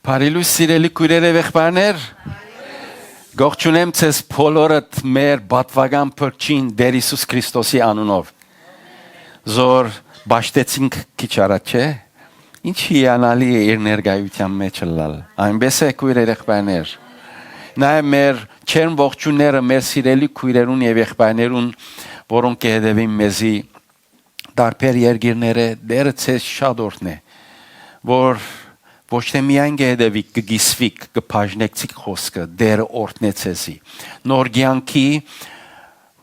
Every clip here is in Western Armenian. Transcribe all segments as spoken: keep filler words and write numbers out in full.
Բարի լույս, սիրելի քոյրեր եւ եղբայրներ։ Կողջունեմ ձեզ բոլորդ մեր պատուական փրկչին Տէր Յիսուս Քրիստոսի անունով, զոր պաշտեցինք քիչ առաջ, չէ՞։ Ինչ հիանալի է իր ներկայութեան մէջ ըլլալ։ Այնպէս է, քոյրեր, եղբայրներ։ Նաեւ մեր չերմ ողջունները մեր սիրելի քոյրերուն եւ եղբայրներուն, որոնք կը հետեւին մեզի տարբեր երկիրներէ, Տէրը ձեզ շատ օրհնէ, որ ոչ թէ միայն կը հետեւիք, կը կիսուիք, կը բաժնեկցիք խօսքը, Տէրը օրհնէ ձեզի։ Նոր կեանքի,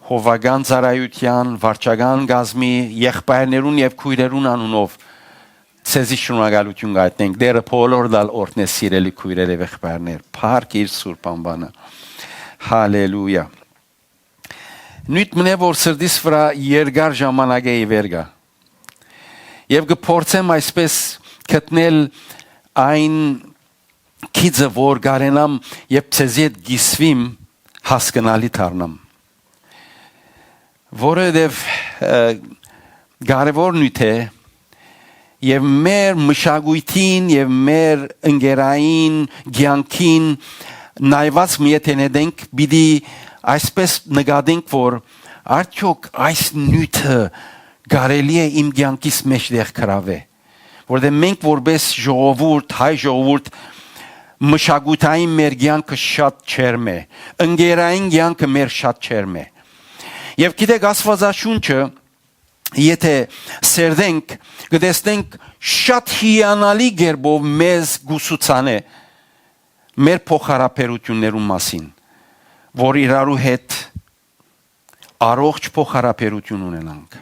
հովական ծառայութեան, վարչական կազմի, եղբայրներուն եւ քոյրերուն անունով ձեզի շնորհակալութիւն կայտնենք։ Տէրը բոլորդ ալ օրհնէ, սիրելի քոյրեր եւ եղբայրներ։ Փառք իր սուրբ անուանը։ Հալելույա։ Նիւթ մնե, որ սրտիս վրայ երկար ժամանակէ ի վեր կայ։ Եւ կը փորձեմ այսպէս գտնել այն գիծը, որ կարենամ, երբ ձեզի հետ կիսուիմ, հասկնալի դառնամ։ Որովհետեւ, ը, կարեւոր նիւթ է, եւ մեր մշակոյթին եւ մեր ընկերային կեանքին նայուած մի եթէ նետենք, պիտի այսպէս նկատենք, որ արդեօք այս նիւթը կարելի է իմ կեանքիս մէջ տեղ գրաւե, որտեղ մենք որպես ժողովուրդ, հայ ժողովուրդ, մշակութային մեր կեանքը շատ չերմ է, ընկերային կեանքը մեր շատ չերմ է։ Եւ գիտեք, Աստուածաշունչը, եթէ սերտենք, կը տեսնենք շատ հիանալի կերպով մեզ կուսուցանէ մեր փոխհարաբերութիւններուն մասին, որ իրարու հետ առողջ փոխհարաբերութիւն ունենանք,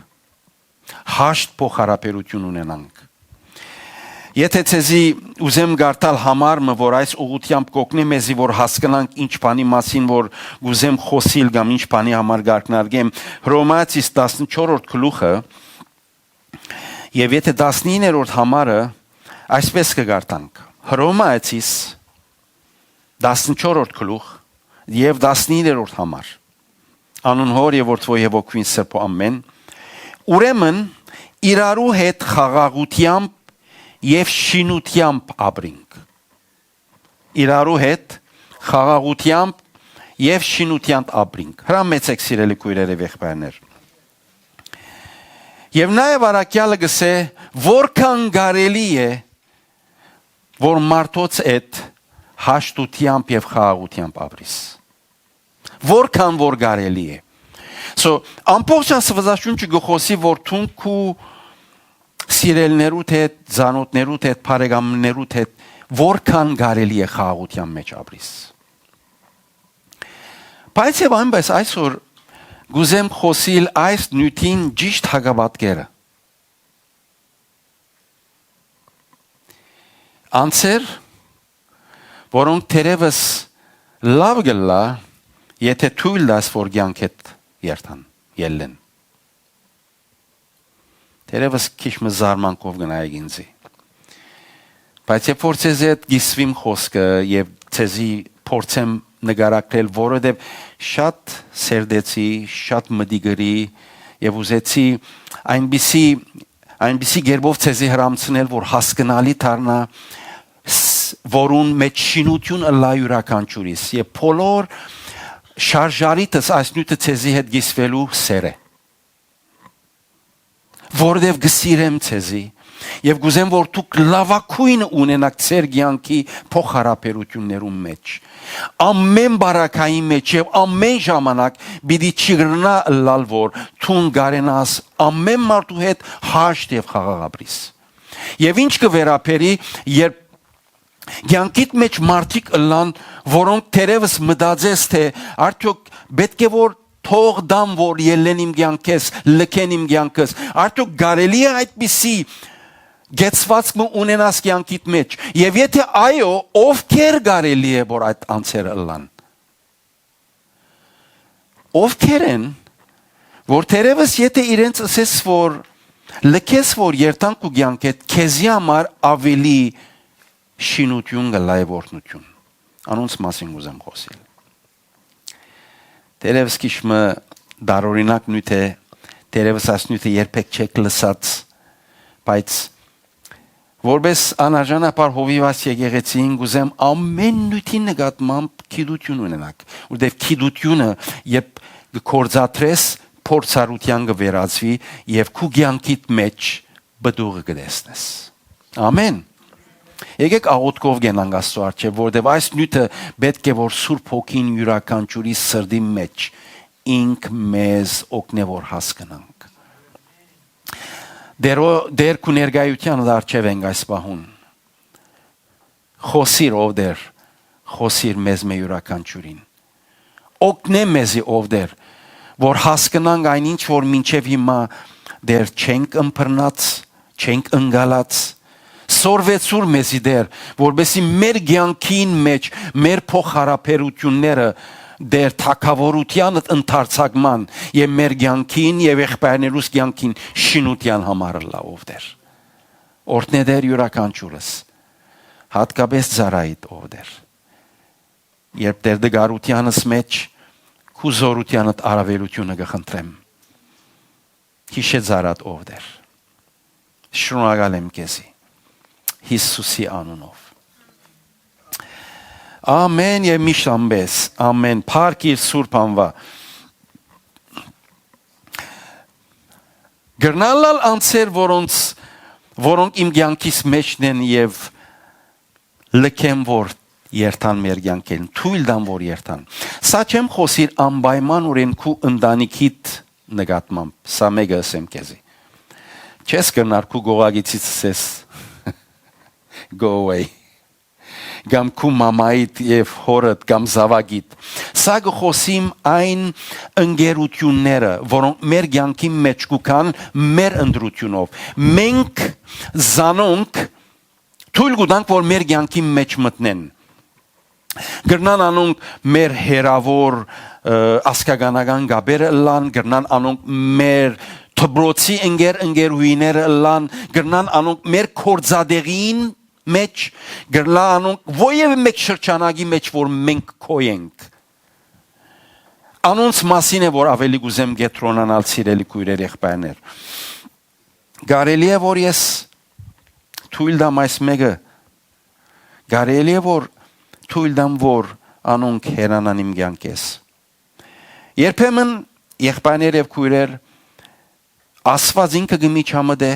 հաշտ փոխհարաբերութիւն ունենանք։ Եթէ ձեզի ուզեմ կարդալ համար մը, որ այս ուղղութեամբ կօգնէ մեզի, որ հասկնանք ինչ բանի մասին, որ կ'ուզեմ խօսիլ կամ ինչ բանի համար կ'արկնարկեմ, Հռոմայացիս տասնչորսերորդ գլուխը եւ եթէ տասնիններորդ համարը, այսպէս կը կարդանք. Հռոմայացիս տասնչորսերորդ գլուխ եւ տասնիններորդ համար։ Անուն Հօր եւ Որդւոյ եւ Հոգիին Սրբոյ, ամէն։ Ուրեմն, իրարու հետ խաղաղութեամբ եւ շինութեամբ ապրինք։ Իրարու հետ խաղաղութեամբ եւ շինութեամբ ապրինք։ Հրամեցեք, սիրելի քոյրեր եւ եղբայրներ։ Եւ նաեւ առաքեալը կ'ըսէ, որքան կարելի է, որ մարդոց հետ հաշտութեամբ եւ խաղաղութեամբ ապրիս։ Որքան որ կարելի է։ So, ամբողջ Աստուածաշունչը կը խօսի, որ դուն քու սիրելիներուդ հետ, ծանօթներուդ հետ, բարեկամներուդ հետ, որքան կարելի է խաղաղութեան մէջ ապրիս։ Բայց եւ այնպես այսօր կ'ուզեմ խօսիլ այս նիւթին ճիշտ հակապատկերը։ Անձեր, որոնք թերեւս լաւ կ'ըլլայ, եթէ թոյլ տաս, որ կեանքէդ երթան, ելլեն։ Թերեւս քիչ մը զարմանքով կը նայեք ինձի։ Բայց երբ որ ձեզի հետ կիսուիմ խօսքը եւ ձեզի փորձեմ նկարագրել, որովհետեւ շատ սերտեցի, շատ մտիկ ըրի եւ ուզեցի այնպիսի, այնպիսի կերպով ձեզի հրամցնել, որ հասկնալի դառնայ, ս-, որուն մէջ շինութիւն ըլլայ իւրաքանչիւրիս եւ բոլոր շարժառիթս այս նիւթը ձեզի հետ կիսուելու սէր է, որովհետեւ կը սիրեմ ձեզի եւ կ'ուզեմ, որ դուք լաւագոյնը ունենաք ձեր կեանքի փոխհարաբերութիւններուն մէջ։ Ամէն բարակային մէջ եւ ամէն ժամանակ պիտի չկրնայ ըլլալ, որ դուն կարենաս ամէն մարդու հետ հաշտ եւ խաղաղ ապրիս։ Եւ ինչ կը վերաբերի, երբ կեանքիդ մէջ մարդիկ ըլլան, որոնք թերեւս մտածես, թէ արդեօք պէտք է որ թող տան, որ ելլեն իմ կեանքէս, լքեն իմ կեանքս, արդեօք կարելի է այդպիսի կեցուածք մը ունենաս կեանքիդ մէջ։ Եւ եթէ այո, ովքեր կարելի է որ այդ անձերը ըլլան։ Ովքեր են, որ թերեւս եթէ իրենց ըսես, որ լքես, որ երթան քու կեանքէդ, քեզի համար աւելի շինութիւն կ'ըլլայ, օրհնութիւն։ Անոնց մասին կ'ուզեմ խօսիլ։ Թերեւս քիչ մը տարօրինակ նիւթ է, թերեւս այս նիւթը երբեք չէք լսած, բայց Որպէս անարժանապար հովիւ այս եկեղեցիին, կ'ուզեմ ամէն նիւթի նկատմամբ գիտութիւն ունենաք, որտեւ գիտութիւնը, երբ կը գործադրես, փորձառութեան կը վերածուի եւ քու կեանքիդ մէջ պտուղը կը տեսնես։ Ամէն։ Եկէք աղօթքով գնանք Աստուծոյ առջեւ, որտեւ այս նիւթը պէտք է որ Սուրբ Հոգին իւրաքանչիւրի սրտին մէջ ինք մեզ օգնէ որ հասկնանք։ Տերո-, Տեր քու ներկայութեանդ առջեւ ենք այս պահուն։ Խօսիր, ով Տեր, խօսիր մեզմէ իւրաքանչիւրին։ Օգնէ մեզի, ով Տեր, որ հասկնանք այն ինչ որ մինչեւ հիմա Տեր չենք ըմբռնած, չենք ընկալած։ Սորվեցուր մեզի, Տեր, որպեսզի մեր կեանքին մէջ, մեր փոխհարաբերութիւնները, Տեր, թագաւորութեանդ ընդարձակման եւ մեր կեանքին եւ եղբայրներուս կեանքին շինութեան համար ըլլայ, ով Տեր։ Օրհնէ, Տեր, իւրաքանչիւրս, յատկապէս ծառայիդ, ով Տեր։ Երբ Տեր տկարութեանս մէջ քու զօրութեանդ առաւելութիւնը կը խնդրեմ, յիշէ ծառադ, ով Տեր։ Շնորհակալ եմ քեզի, Յիսուսի անունով։ Ամէն եւ միշտ անպէս, ամէն, փառք իր սուրբ անուան։ Կրնան ըլլալ անձեր, որոնց, որոնք իմ կեանքիս մէջն են եւ լքեմ որ երթան մեր կեանքէն, թոյլ տամ որ երթան։ Սա չեմ խօսիր անպայմանօրէն քու ընտանիքիդ նկատմամբ, սա մէկը ըսեմ քեզի։ Չես կրնար քու կողակիցից ըսես, "Go away", կամ քու մամայիդ եւ հորդ կամ զաւակիդ։ Սա կը խօսիմ այն ընկերութիւնները, որոնք մեր կեանքին մէջ կու գան մեր ընտրութիւնով։ Մենք զանոնք թոյլ կու տանք որ մեր կեանքին մէջ մտնեն։ Կրնան անոնք մեր հերաւոր, ը, ազգականական կապերը ըլլան, կրնան անոնք մեր դպրոցի ընկեր ընկերուհիները ըլլան, կրնան անոնք մեր գործատեղին մէջ, կրնան անոնք որեւէ մէկ շրջանակի մէջ որ մենք քոյ ենք։ Անոնց մասին է որ աւելի կ'ուզեմ կեդրոնանալ, սիրելի քոյրեր, եղբայրներ։ Կարելի է որ ես թոյլ տամ այս մէկը, կարելի է որ թոյլ տամ որ անոնք հեռանան իմ կեանքէս։ Երբեմն, եղբայրներ եւ քոյրեր, Աստուած ինքը կը միջամտէ,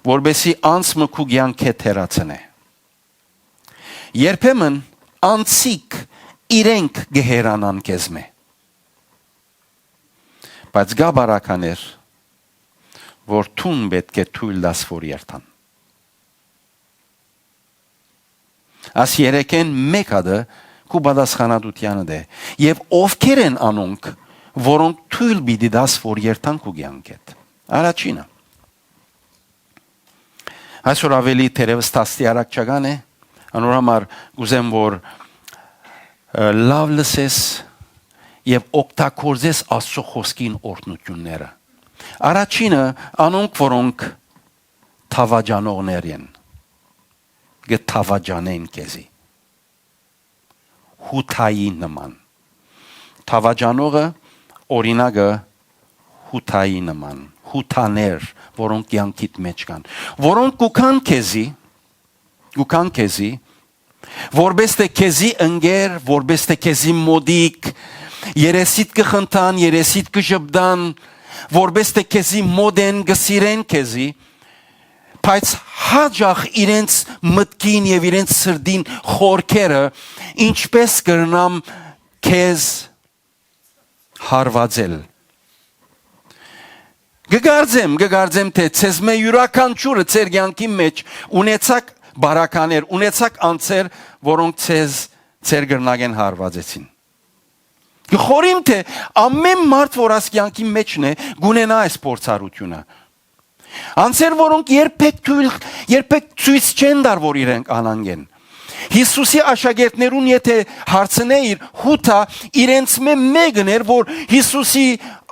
որպեսզի անձ մը քու կեանքէդ հեռացնէ։ Երբեմն անձինք իրենք կը հեռանան քեզմէ։ Բայց կայ բարականեր, որ դուն պէտք է թոյլ տաս որ երթան։ Աս երեքէն մէկ հատը քու պատասխանատութեանդ է։ Եւ ովքեր են անոնք, որոնք թոյլ պիտի տաս որ երթան քու կեանքէդ։ Առաջինը։ Այսօր աւելի թերեւս դաստիարակչական է, անոր համար կ'ուզեմ որ, ը, լաւ լսես եւ օգտագործես Աստուծոյ խօսքին օրհնութիւնները։ Առաջինը, անոնք, որոնք դաւաճանողներ են, կը դաւաճանեն քեզի։ Յուդայի նման։ Դաւաճանողը, օրինակը, Յուդայի նման, Յուդաներ, որոնք կեանքիդ մէջ կան, որոնք կու գան քեզի, կու գան քեզի, որպէս թէ քեզի ընկեր, որպէս թէ քեզի մօտիկ, երեսիդ կը խնդան, երեսիդ կը ժպտան, որպէս թէ քեզի մօտ են, կը սիրեն քեզի, բայց յաճախ իրենց մտքին եւ իրենց սրտին խորքերը, ինչպէս կրնամ քեզ հարվածել։ Կը կարծեմ, կը կարծեմ, թէ ձեզմէ իւրաքանչիւրը ձեր կեանքի մէջ ունեցաք բարականեր, ունեցաք անձեր, որոնք ձեզ ձեր կրնակէն հարվածեցին։ Կը խորհիմ, թէ ամէն մարդ, որ աս կեանքի մէջն է, կունենայ այս փորձառութիւնը։ Անձեր, որոնք երբեք թոյլ, երբեք ցոյց չեն տար, որ իրենք անհանգ են։ Յիսուսի աշակերտներուն եթէ հարցնէիր, Յուդա իրենցմէ մէկն էր, որ Յիսուսի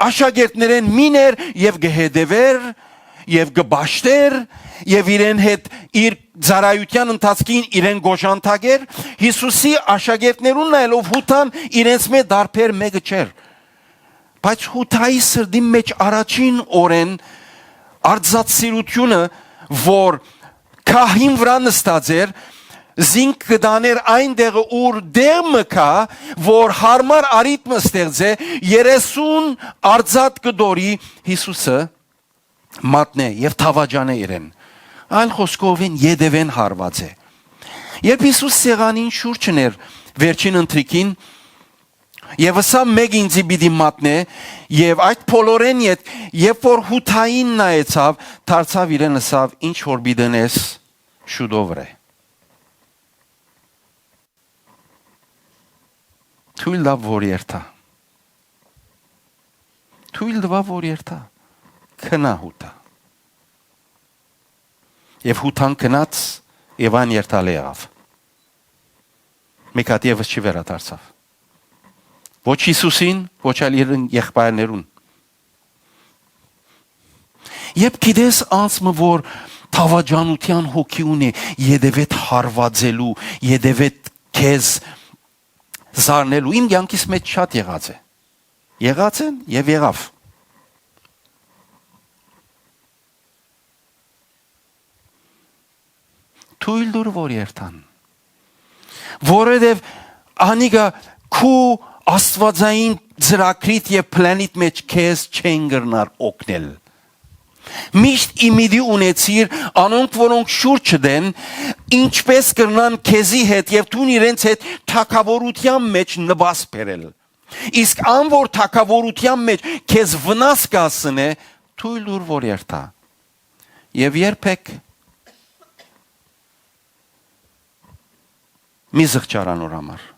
աշակերտներէն մին էր եւ կը հետեւէր, եւ կը պաշտէր, եւ իրեն հետ իր ծառայութեան ընթացքին իրեն կ'օժանդակէր, Յիսուսի աշակերտներուն նայելով Յուդան իրենցմէ տարբեր մէկը չէր։ Բայց Յուդայի սրտին մէջ առաջին օրէն արծաթսիրութիւնը, որ քահին վրայ նստած էր, զինք կը տանէր այն տեղը, ուր տեղ մը կայ, որ յարմար առիթ մը ստեղծէ երեսուն արծաթ կտորի Յիսուսը մատնէ եւ դաւաճանէ իրեն։ Այլ խօսքով, ետեւէն հարուած է։ Երբ Յիսուս սեղանին շուրջն էր վերջին ընթրիքին, եւ ըսաւ. «Մէկ ինծի պիտի մատնէ», եւ այդ բոլորէն յետ, երբ որ Յուդային նայեցաւ, դարձաւ իրեն, ըսաւ. «Ինչ որ պիտի ընես, շուտով ըրէ»։ Թոյլ տաւ որ երթայ։ Թոյլ տուաւ որ երթայ։ Գնա Յուդա։ Եւ Յուդան գնաց, եւ այն երթալի եղաւ։ Մէկ հատ եւս չի վերադարձաւ։ Ոչ Յիսուսին, ոչ ալ իրեն եղբայրներուն։ Երբ գիտես անձ մը, որ դաւաճանութեան հոգի ունի, ետեւէդ հարուածելու, ետեւէդ քեզ զարնելու, իմ կեանքիս մէջ շատ եղած է։ Եղած են եւ եղաւ։ Թոյլ տուր որ երթան, որովհետեւ անիկա քու աստուածային ծրագրիդ եւ պլանիդ մէջ քեզ չեն կրնար օգնել։ Միշտ իմիդի ունեցիր անոնք, որոնք շուրջդ են, ինչպէս կրնան քեզի հետ եւ դուն իրենց հետ թագաւորութեան մէջ նպաս բերել։ Իսկ ան որ թագաւորութեան մէջ քեզ վնաս կ'հասնէ, թոյլ տուր որ երթայ։ Եւ երբեք մի զղջար անոր համար։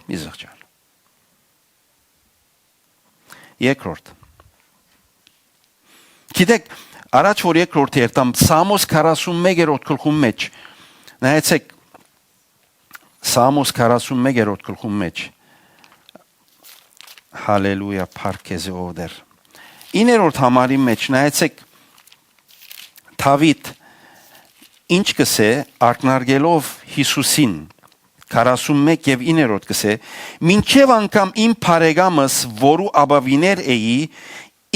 Մի զղջար։ Երկրորդ։ Գիտեք, առաջ որ երկրորդ երթամ, Սաղմոս քառասունմեկերորդ գլխուն մէջ, նայեցեք, Սաղմոս քառասունմեկերորդ գլխուն մէջ, հալելույա, փառք քեզի, ով Տէր։ Իներորդ համարի մէջ, նայեցեք, Դաւիթ ինչ կ'ըսէ, ակնարկելով Յիսուսին, քառասունմեկ եւ իներորդ կ'ըսէ. «Մինչեւ անգամ իմ բարեկամս, որու ապաւիներ էի,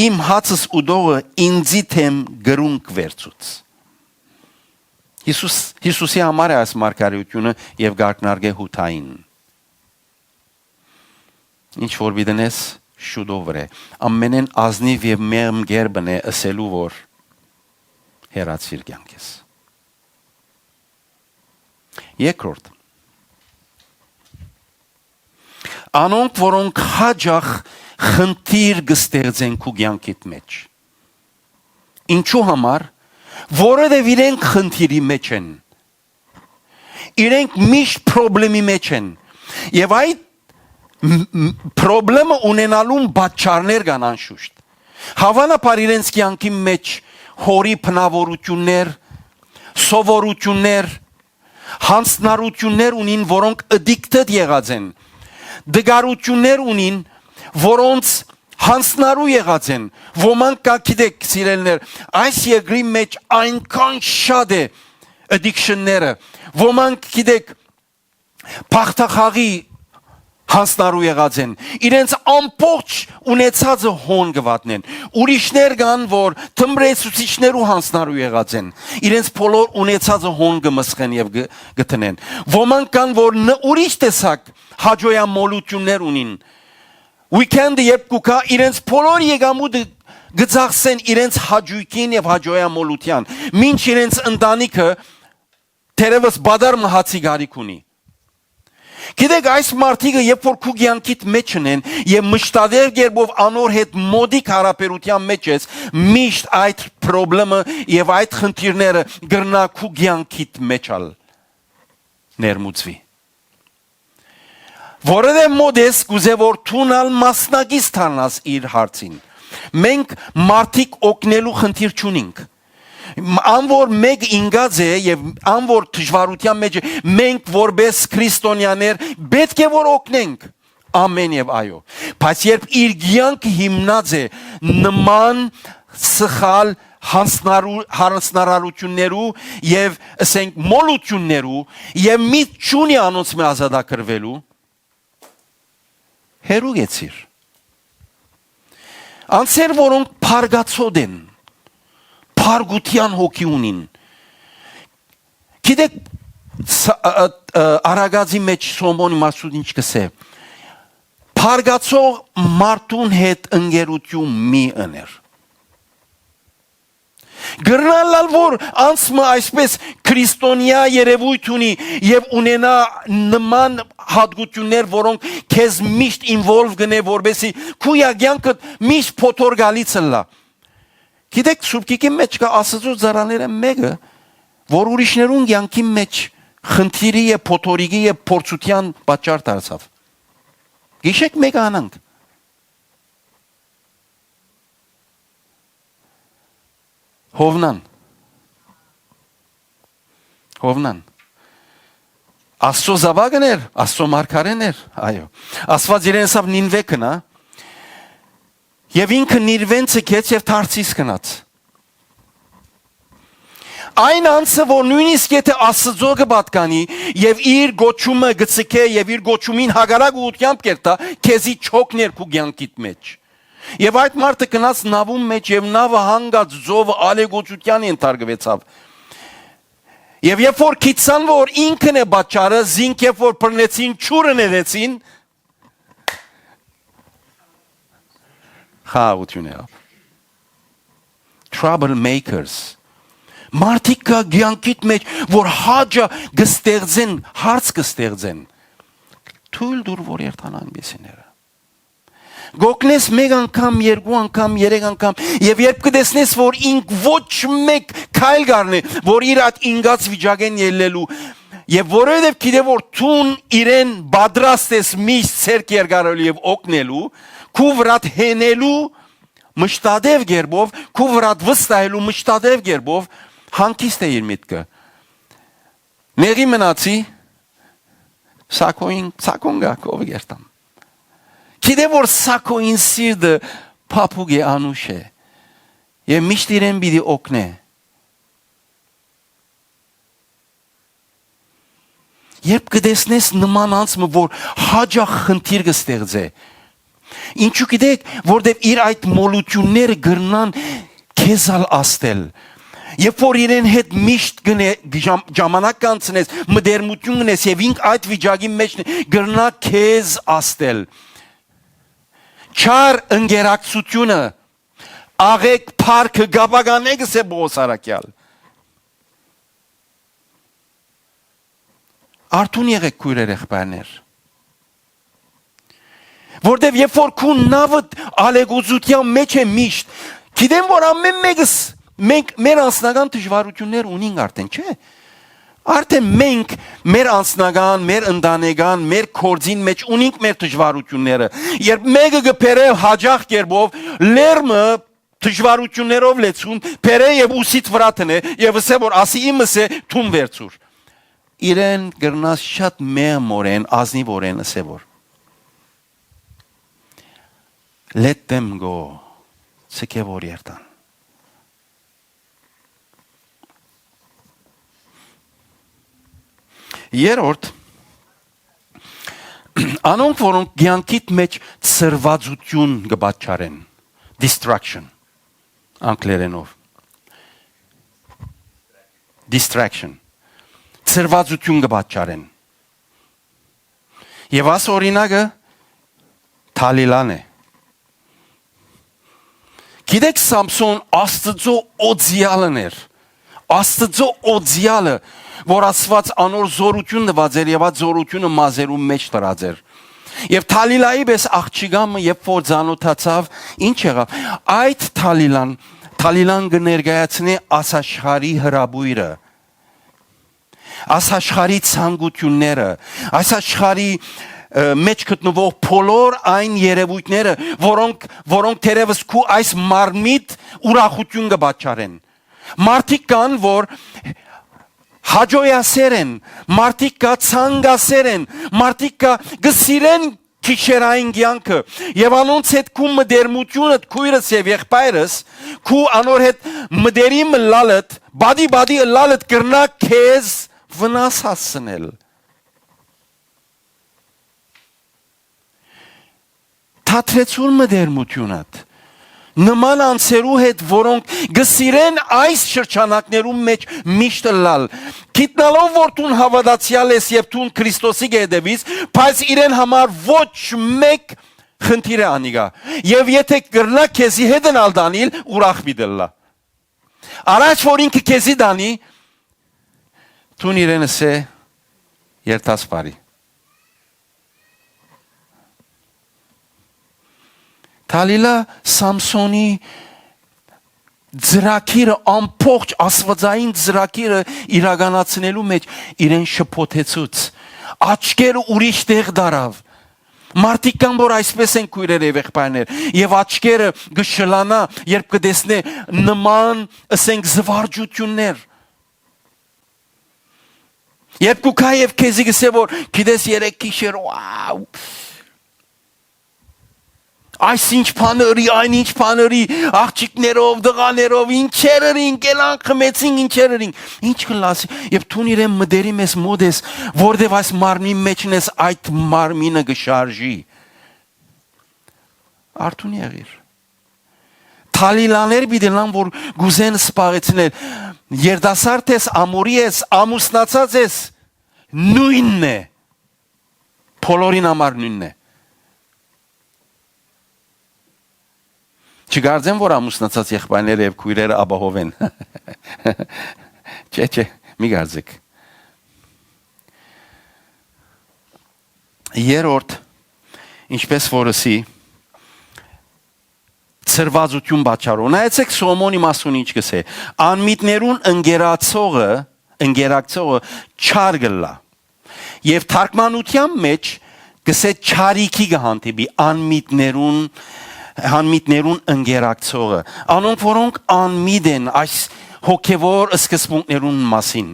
իմ հացս ուտողը ինծի դէմ կրունկ վերցուց»։ Յիսուս, Յիսուսի համար է այս մարգարէութիւնը եւ կ'ակնարկէ Յուդային։ Ինչ որ պիտի ընես, շուտով ըրէ։ Ամենէն ազնիւ եւ մեղմ կերպն է ըսելու, որ հեռացիր կեանքէս։ Երկրորդ, անոնք, որոնք յաճախ խնդիր կը ստեղծեն քու կեանքիդ մէջ։ Ինչու համար, որովհետեւ իրենք խնդիրի մէջ են։ Իրենք միշտ պրոբլեմի մէջ են։ Եւ այդ մ-, մ-, պրոբլեմը ունենալուն պատճառներ կան անշուշտ։ Հաւանաբար իրենց կեանքի մէջ հորի բնաւորութիւններ, սովորութիւններ, յանձնառութիւններ ունին, որոնք addicted եղած են, տկարութիւններ ունին, որոնց յանձնառու եղած են։ Ոմանք կա, գիտեք, սիրելիներ, այս երկրի մէջ այնքան շատ է addiction-ները, ոմանք, գիտեք, բախտախաղի յանձնառու եղած են, իրենց ամբողջ ունեցածը հոն կը վատնեն։ Ուրիշներ կան, որ թմրեցուցիչներու յանձնառու եղած են, իրենց բոլոր ունեցածը հոն կը մսխեն եւ կը, կը տնեն։ Ոմանք կան, որ ն-, ուրիշ տեսակ հաճոյամոլութիւններ ունին։ Weekend-ը երբ կու գայ, իրենց բոլոր եկամուտը կը ծախսեն իրենց հաճոյքին եւ հաճոյամոլութեան, մինչ իրենց ընտանիքը թերեւս պատառ մը հացի կարիք ունի։ Գիտեք, այս մարդիկը, երբ որ քու կեանքիդ մէջ ընեն եւ մշտադեր կերպով անոր հետ մօտիկ հարաբերութեան մէջ ես, միշտ այդ պրոբլեմը եւ այդ խնդիրները կրնայ քու կեանքիդ մէջ ալ ներմուծուի։ Որովհետեւ մօտես կ'ուզէ, որ դուն ալ մասնակից դառնաս իր հարցին։ Մենք մարդիկ օգնելու խնդիր չունինք։ Մ-, ան որ մէկ ինկած է եւ ան որ դժուարութեան մէջ է, մենք որպէս քրիստոնեաներ պէտք է որ օգնենք։ Ամէն եւ այո։ Բայց երբ իր կեանքը հիմնած է նման սխալ յանձնարու-, յանձնարարութիւններու եւ, ըսենք, մոլութիւններու, եւ միտք չունի անոնց մէ ազատագրուելու, հեռու գեցիր։ Անձեր, որոնք փարգացոտ են, փարգութեան հոգի ունին, Գիտեք, ս-, ը, ը, ը, Արագածի մեջ Սոմոնի Մասուտ ինչ կ'ըսէ. «Բարկացող մարդուն հետ ընկերութիւն մի ըներ»։ Կրնալ ալ որ անց մը այսպես քրիստոնեայ երևոյթ ունի եւ ունենայ նման յատկութիւններ, որոնք քեզ միշտ ինվոլվ կ'ընէ, որպեսզի քու յ-, կեանքդ միշտ փոթոր գալից ըլլայ։ Գիտեք, Սուրբ Գիրքին մէջ կայ Աստուծոյ ծառաներէն մէկը, որ ուրիշներուն կեանքին մէջ խնդիրի եւ փոթորիկի եւ փորձութեան պատճառ դարձաւ։ Գիշեք մէկը անանք։ Յովնան։ Յովնան։ Աստուծոյ զաւակն էր, Աստուծոյ մարգարէն էր, այո։ Աստուած իրեն ըսաւ Նինվէ գնա, եւ ինքը Նինվէն ձգեց եւ Թարսիս գնաց։ Այն անձը, որ նոյնիսկ եթէ Աստուծոյ կը պատկանի եւ իր կոչումը կը ձգէ եւ իր կոչումին հակառակ ուղղութեամբ կ'երթայ, քեզի չօգներ քու կեանքիդ մէջ։ Եւ այդ մարդը գնաց նաւուն մէջ եւ նաւը հանգած ծովը ալեկոծութեան ենթարկուեցաւ։ Եւ երբ որ գիտցան, որ ինքն է պատճառը, զինք երբ որ բռնեցին, ջուրը նետեցին, խաղաղութիւն եղաւ։ Troublemakers։ Մարդիկ կայ կեանքիդ մէջ, որ հաճա կը ստեղծեն, հարց կը ստեղծեն։ Թոյլ տուր, որ երթան այնպիսիները։ Կ'օգնես մէկ անգամ, երկու անգամ, երեք անգամ, եւ երբ կը տեսնես, որ ինք ոչ մէկ քայլ կ'առնէ, որ իր այդ ինկած վիճակէն ելլելու, եւ որովհետեւ գիտէ, որ դուն իրեն պատրաստ ես միշտ ձեռք երկարելու եւ օգնելու, քու վրադ յենելու մշտատեւ կերպով, քու վրադ վստահելու մշտատեւ կերպով, հանգիստ է իր միտքը։ Նեղի մնացի, սակոյն, սակոն գա, ով կերտամ։ Գիտէ, որ սակոյն սիրտը փափուկ է, անուշ է, եւ միշտ իրեն պիտի օգնէ։ Երբ կը տեսնես նման անձ մը, որ հաճախ խնդիր կը ստեղծէ, ինչու գիտեք, որտեւ իր այդ մոլութիւնները կրնան քեզ ալ ազդել։ Երբ որ իրեն հետ միշտ գնե-, ժամ-, ժամանակ կանցնես, մտերմութիւն գնես եւ ինք այդ վիճակի մեջ կրնայ քեզ ազդել։ Չար ընկերակցութիւնը, աղէկ փառքը կ'ապականէ, կ'ըսէ Պողոս առաքեալ։ Արթուն եղէք, քոյրեր, եղբայրներ։ Որտեւ երբ որ քու նաւդ ալեկոծութեան մէջ է միշտ, գիտեմ որ ամէն մէկս, մենք մեր անձնական դժուարութիւններ ունինք արդեն, չէ՞։ Արդեն մենք մեր անձնական, մեր ընտանեկան, մեր գործին մէջ ունինք մեր դժուարութիւնները։ Երբ մէկը կը բերէ հաճախ կերպով լեռը, դժուարութիւններով լեցուն, բերէ եւ ուսիդ վրայ դնէ եւ ըսէ որ, «Ասի իմս է, դուն վերցուր»։ Իրեն կրնաս շատ մեղմօրէն, ազնիւորէն ըսէ որ, «Let them go», ցկէ որ երթան։ Երրորդ, անոնք, որոնք կեանքիդ մէջ ցրվածութիւն կը պատճառեն, destruction, անգլերէնով, distraction, ցրվածութիւն կը պատճառեն։ Եւ աս օրինակը Թալիլան է։ Գիտեք, Սամսոն Աստծո օծեալն էր։ Աստծո օծեալը, որ Աստված անոր զորութիւն տուած էր եւ այդ զորութիւնը մազերու մէջ դրած էր։ Եւ Թալիլայի պես աղջիկա մը, երբ որ ծանոթացաւ, ինչ եղաւ։ Այդ Թալիլան, Թալիլան կը ներկայացնէ աս աշխարհի հրապոյրը, այս աշխարհի ցանկութիւնները, այս աշխարհի, ը, մեջ գտնվող բոլոր այն երևույթները, որոնք, որոնք թերևս քու այս մարմնիդ ուրախութիւն կը պատճառեն։ Մարդիկ կան, որ հաճոյասեր են, մարդիկ կա ցանկասեր են, մարդիկ կա կը սիրեն գիշերային կեանքը, եւ անոնց հետ քու մտերմութիւնդ, քոյրս եւ եղբայրս, քու անոր հետ մտերիմ ըլլալդ, բադի-բադի ըլլալդ կրնայ քեզ վնաս հասցնել։ Թատրեցուր մտերմութիւնդ, նման անձերու հետ, որոնք կը սիրեն այս շրջանակներուն մէջ միշտ ըլլալ, գիտնալով որ դուն հաւատացեալ ես եւ դուն Քրիստոսի կը հետեւիս, բայց իրեն համար ոչ մէկ խնդիր է անիկա։ Եւ եթէ կրնայ քեզի հետ ըլլալ տանիլ, ուրախ պիտի ըլլայ։ Առաջ որ ինքը քեզի տանի, դուն իրեն ըսէ, երթաս բարի։ Դալիլա Սամսոնի ծրագիրը, ամբողջ աստվածային ծրագիրը իրականացնելու մէջ իրեն շփոթեցուց։ Աչքերը ուրիշ տեղ դարաւ։ Մարդիկ կան, որ այսպես են, քոյրեր եւ եղբայրներ, եւ աչքերը կը շլանայ, երբ կը տեսնէ նման, ըսենք, զվարճութիւններ։ Երբ կու գայ եւ քեզի կ'ըսէ, որ գիտես, երեկ գիշեր, wow, այս ինչ բան ըրի, այն ինչ բան ըրի, աղջիկներով, տղաներով, ինչեր ըրին, կելան, խմեցին, ինչեր ըրին, ինչ կը լասի, եւ դուն իրեն մտերիմ ես, մոտ ես, որտեւ այս մարմնին մէջն ես, այդ մարմինը կը շարժի։ Արթուն եղիր։ Դալիլաներ պիտի ըլլան, որ կ'ուզեն սպառեցնել։ Երիտասարդ ես, ամորի ես, ամուսնացած ես, նոյնն է։ Բոլորին համար նոյնն է։ Չկարծեմ, որ ամուսնացած եղբայրները եւ քոյրերը ապահով են։ Չէ, չէ, մի կարծեք։ Երրորդ, ինչպես որ ըսի, ցրվածութիւն պատճառով։ Նայեցեք Սողոմոնի մասին ինչ կ'ըսէ. «Անմիտներուն ընկերակցողը, ընկերակցողը չար կ'ըլլայ»։ Եւ թարգմանութեան մէջ կ'ըսէ՝ «չարիքի կը հանդիպի», անմիտներուն, անմիտներուն ընկերակցողը։ Անոնք, որոնք անմիտ են այս հոգեվոր սկզբունքներուն մասին,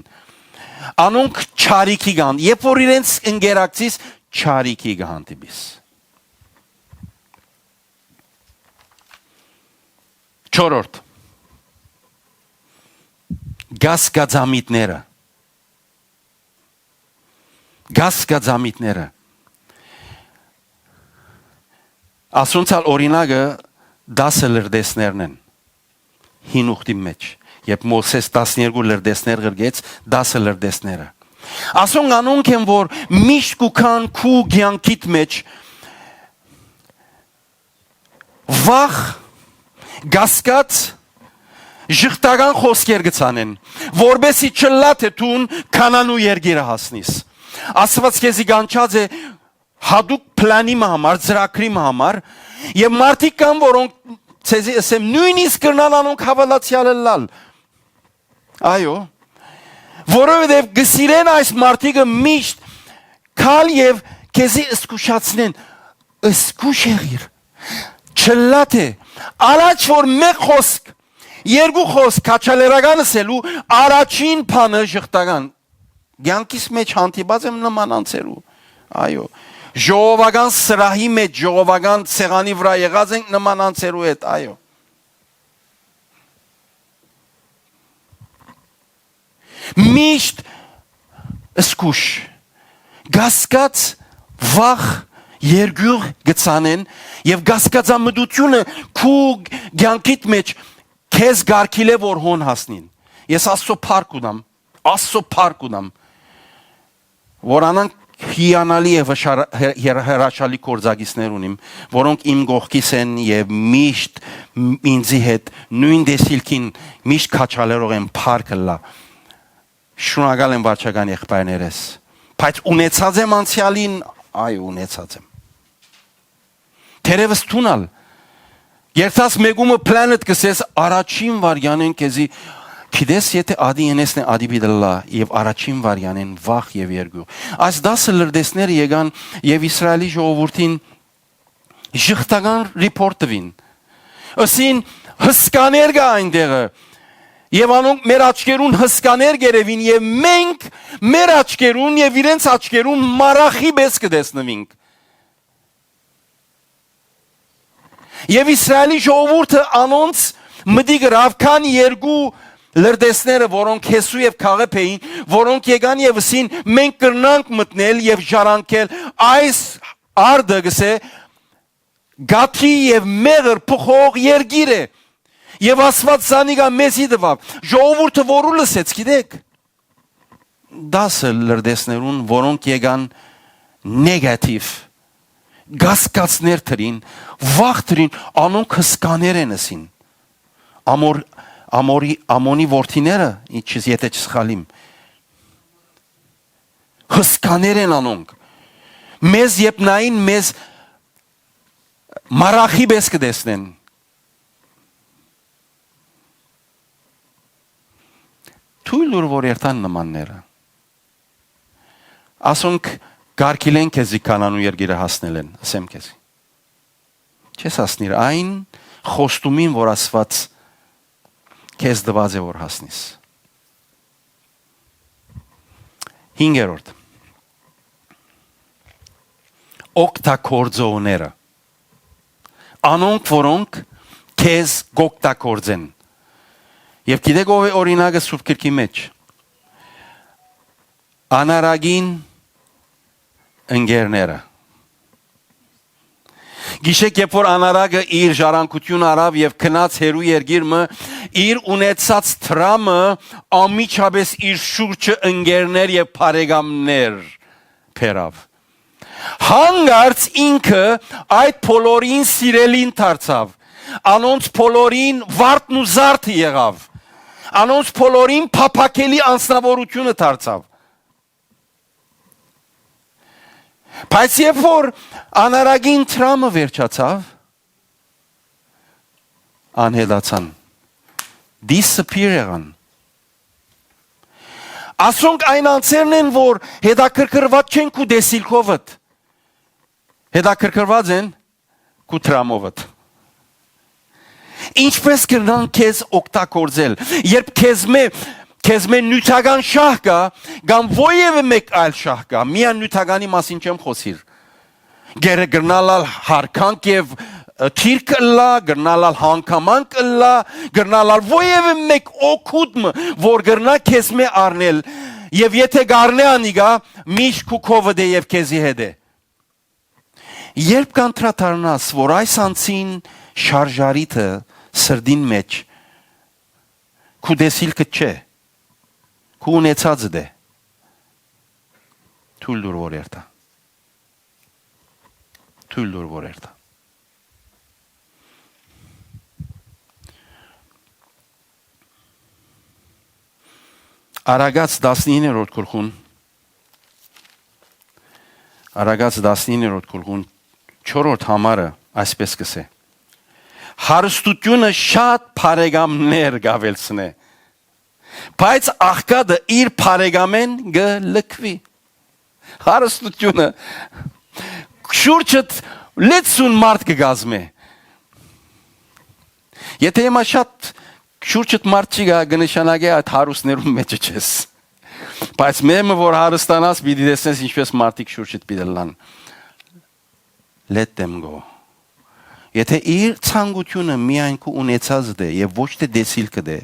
անոնք չարիքի կան, երբ որ իրենց ընկերակցիս, չարիքի կը հանդիպիս։ Չորրորդ, կասկածամիտները։ Կասկածամիտները։ Ասոնց ալ օրինակը տասը լրտեսներն են։ Հին Ուխտի մէջ, երբ Մովսէս տասներկու լրտեսներ ղրկեց, տասը լրտեսները։ Ասոնք անոնք են, որ միշտ կու գան քու կեանքիդ մէջ, վախ, կասկած, ժխտական խօսքեր կը ցանեն, որպէսզի չըլլայ թէ դուն Քանանու երկիրը հասնիս։ Աստուած քեզի կանչած է յատուկ պլանի մը համար, ծրագրի մը համար, եւ մարդիկ կան, որոնք ցեզի ըսեմ, նոյնիսկ կրնան անոնք հաւատացեալ ըլլալ։ Այո, որովհետեւ կը սիրեն այս մարդիկը միշտ գալ եւ քեզի զգուշացնեն, զգուշ եղիր, չըլլայ թէ առաջ որ մէկ խօսք, երկու խօսք քաջալերական ըսելու, առաջին բանը ժխտական։ Կեանքիս մէջ հանդիպած եմ նման անձերու, այո, ժողովական սրահի մէջ, ժողովական սեղանի վրայ եղած ենք նման անձերու հետ, այո։ Միշտ զգուշ, կասկած, վախ, երկյուղ կը ցանեն, եւ կասկածամտութիւնը քու կեանքիդ մէջ քեզ կ'արգիլէ, որ հոն հասնին։ Ես Աստծո փառք ունեմ, Աստծո փառք ունեմ, որ անանք հիանալի եւ հշար-, հե-, հեր-, հրաշալի գործակիցներ ունիմ, որոնք իմ կողքիս են եւ միշտ մ-, ինձի հետ նոյն տեսիլքին միշտ քաջալերող են, փառք ըլլայ։ Շնորհակալ եմ, վարչական եղբայրներս, բայց ունեցած եմ անցեալին, այո, ունեցած եմ։ Թերեւս դուն ալ երթաս մեկումը plan-դ կ'ըսես, առաջին վարքյանէն քեզի, գիտես, եթէ ատի ընեսն է, ատի պիտի ըլլայ, եւ առաջին վարքյանէն վախ եւ երկյուղ։ Այս տասը լրտեսները եկան եւ Իսրայելի ժողովուրդին ժխտական report տուին։ Ըսին, հսկաներ կայ այնտեղը, եւ անոնք մեր աչքերուն հսկաներ կ'երեւին, եւ մենք մեր աչքերուն եւ իրենց աչքերուն մարախի պէս կը տեսնուինք։ Եւ Իսրայելի ժողովուրդը անոնց մտիկ ըրաւ, քան երկու լրտեսները, որոնք Յեսու եւ Քաղեբ էին, որոնք եկան եւ ըսին, մենք կրնանք մտնել եւ ժառանգել այս արդը, կ'ըսէ, կաթի եւ մեղր բխող երկիր է։ Եւ Աստուած զանիկա մեզի տուաւ։ Ժողովուրդը որու լսեց, գիտեք։ Տասը լրտեսներուն, որոնք եկան նեգատիվ, կասկածներ դրին, վախ դրին, անոնք հսկաներ են ըսին։ Ամոր, Ամորի, Ամոնի որդիները, ինչ ես, եթե չսխալիմ, հսկաներ են անոնք։ Մեզ երբ նային, մեզ մարախի պես կը տեսնեն։ Թույլ տուր, որ երթան նմանները։ Ասոնք կարգիլեն քեզի Քանանու երկիրը հասնելէն, ասեմ քեզի։ Չես հասնիր այն խոստումին, որ Աստուած քեզ տուած է, որ հասնիս։ Հինգերորդ։ Օգտագործողները։ Անոնք, որոնք քեզ կօգտագործեն։ Եւ գիտեք ո՞վ է օրինակը Սուրբ Գրքի մեջ։ Անարագին ընկերները։ Գիշեք, երբ որ անարագը իր ժառանգությունը առաւ եւ գնաց հեռու երկիր մը, իր ունեցած դրամը անմիջապէս իր շուրջը ընկերներ եւ բարեկամներ բերաւ։ Հանկարծ ինքը այդ բոլորին սիրելին դարձաւ, անոնց բոլորին վարդն ու զարդը եղաւ, անոնց բոլորին փափաքելի անձնավորությունը դարձաւ։ Բայց երբ որ անարագին դրամը վերջացաւ, անհետացան, disappear եղան։ Ասոնք այն անձերն են, որ հետաքրքրված չեն քու տեսիլքովդ, հետաքրքրված են քու դրամովդ։ Ինչպե՞ս կրնան քեզ օգտագործել, երբ քեզմէ, քեզմէ նիւթական շահ կայ, կամ որեւէ մէկ այլ շահ կայ, միայն նիւթականի մասին չեմ խօսիր։ Գերը կրնալ ալ յարգանք եւ, ը, դիրք ըլլայ, կրնալ ալ հանգամանք ըլլայ, կրնալ ալ որեւէ մէկ օգուտ մը, որ կրնայ քեզմէ առնել, եւ եթէ կ'առնէ անիկա, միշտ քու քովդ է եւ քեզի հետ է։ Երբ կ'անդրադառնաս, որ այս անձին շարժառիթը սրտին մեջ քու տեսիլքդ չէ, քու ունեցածդ է, թույլ տուր որ երթայ։ Թույլ տուր որ երթայ։ Արագած տասնիններորդ գլխուն, Արագած տասնիններորդ գլխուն չորրորդ համարը այսպես կ'ըսէ. «Հարստությունը շատ բարեկամներ կ'աւելցնէ, բայց աղքատը իր բարեկամէն կը լքուի»։ Հարստությունը շուրջդ լեցուն մարդ կը կազմէ։ Եթե հիմա շատ շուրջդ մարդ չի գայ, կը նշանակէ այդ հարուստներուն մէջը չես։ Բայց մէկը որ հարստանաս, պիտի տեսնես ինչպէս մարդիկ շուրջդ պիտի ըլլան։ Let them go։ Եթե իր ցանկությունը միայն քու ունեցածդ է եւ ոչ թէ տեսիլքդ է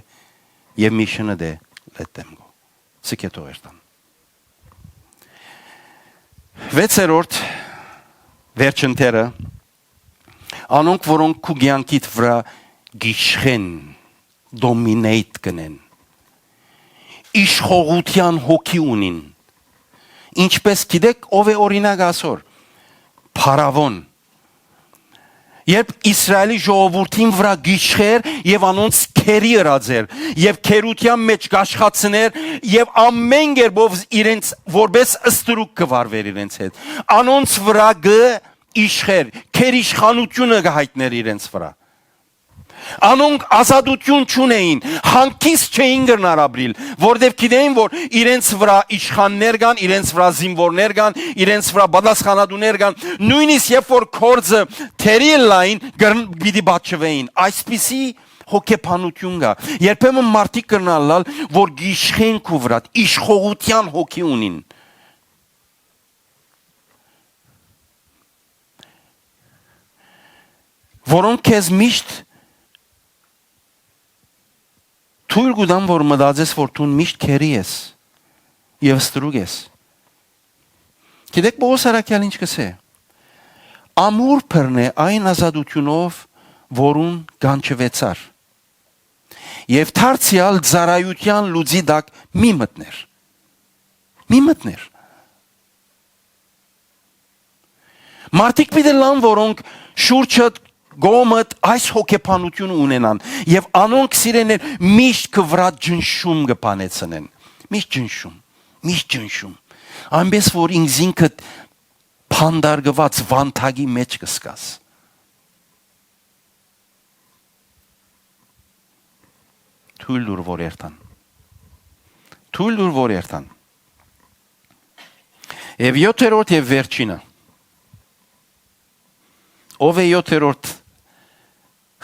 եւ mission-դ է, let them go։ Ցկե թող երթան։ Վեցերորդ, վերջին թերը, անոնք, որոնք քու կեանքիդ վրայ գիշխեն, dominate կ'ընեն, իշխողութեան հոգի ունին, ինչպես գիտեք, ով է օրինակ ասոր, Փարաւոն, երբ Իսրայելի ժողովուրդին վրայ գիշխեր եւ անոնց քերի ըրած էր, եւ քերութեան մէջ կ'աշխացներ, եւ ամէն կերպով իրենց որպէս ստրուկ կը վարվեր իրենց հետ, անոնց վրայ կը իշխեր, քերիշխանությունը կը յայտնէր իրենց վրայ։ Անոնք ազատութիւն չունէին, հանգիստ չէին կրնար ապրիլ, որտեւ գիտեին, որ իրենց վրայ իշխաններ կան, իրենց վրայ զինուորներ կան, իրենց վրայ պատասխանատուներ կան, նոյնիսկ երբ որ գործը թերի ըլլային, կրն-, պիտի պատժուէին։ Այսպիսի հոգեբանութիւն կայ։ Երբեմն մարդիկ կրնան ըլլալ, որ գիշխեն քու վրայ, իշխողութեան հոգի ունին։ Որոնք քեզ միշտ թույլ կու տան, որ մտածես, որ դուն միշտ քերի ես եւ ստրուկ ես։ Գիտեք, Պողոս առաքյալ ինչ կ'ըսէ։ Ամուր բռնէ այն ազատութիւնով, որուն կանչուեցար, եւ դարձեալ ծառայութեան լուծի տակ մի մտնէր։ Մի մտնէր։ Մարդիկ պիտի լան, որոնք շուրջդ, կողմդ այս հոգեբանությունը ունենան, եւ անոնք, սիրեներ, միշտ քու վրադ ճնշում կը բանեցնեն։ Միշտ ճնշում, միշտ ճնշում։ Այնպէս որ ինքզինքդ փանդարկուած վանդակի մէջ կը զգաս։ Թոյլ տուր, որ երթան։ Թոյլ տուր, որ երթան։ Եւ եօթերորդ եւ վերջինը։ Ո՞վ է եօթերորդ